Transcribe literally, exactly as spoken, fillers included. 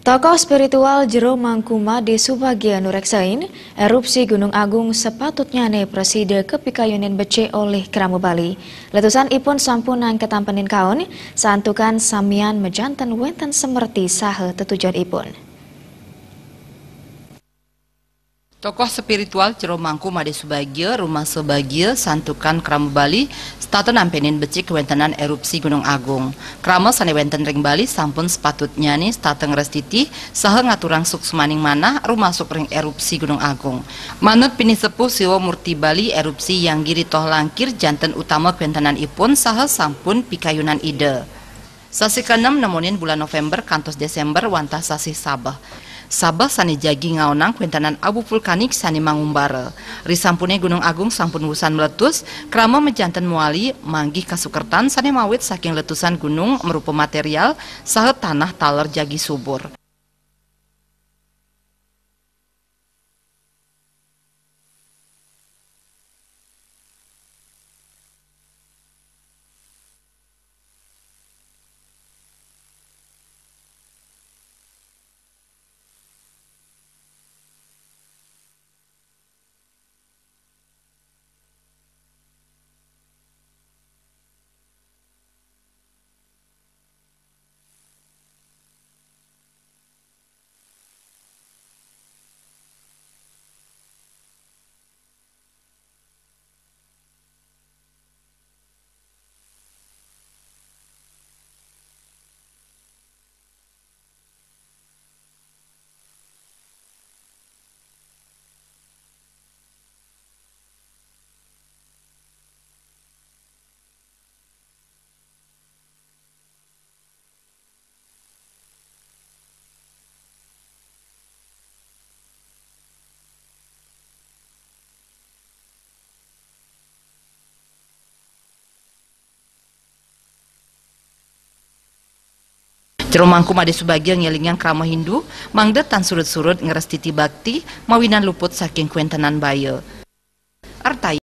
Tokoh spiritual Jero Mangku Made Subagia nureksain, erupsi Gunung Agung sapatutnyane prasida kapikayunin becik olih krama Bali. Letusan ipun sampun nang katampenin kaon, santukan samian majanten wenten semerti saha tetujon ipun. Tokoh spiritual Jero Mangku Made Subagia, rumasa bagia, santukan krama Bali, setata nampenin becik kawentenan erupsi Gunung Agung. Krama sane wenten ring Bali sampun sapatutnyane setata ngrestiti saha ngaturang suksmaning manah rumasuk ring erupsi Gunung Agung. Manut pinih sepuh Siwa Murti Bali, erupsi Hyang Giri Toh Langkir janten utama kawentenan ipun saha sampun pikayunan Ida. Sasih kaenem nemonin bulan November kantos Desember wantah sasih Sabeh. Sabeh sane jagi ngaonang kawentenan abu vulkanik sane mangumbara. Risampune Gunung Agung sampun wusan meletus, krama majanten mawali manggih kasukertan sane mawit saking letusan gunung marupa material saha tanah taler jagi subur. Jero Mangku Made Subagia ngelingang krama Hindu, mangda tan surud-surud ngrestiti bakti, mawinan luput saking kawentenan baya. Artai.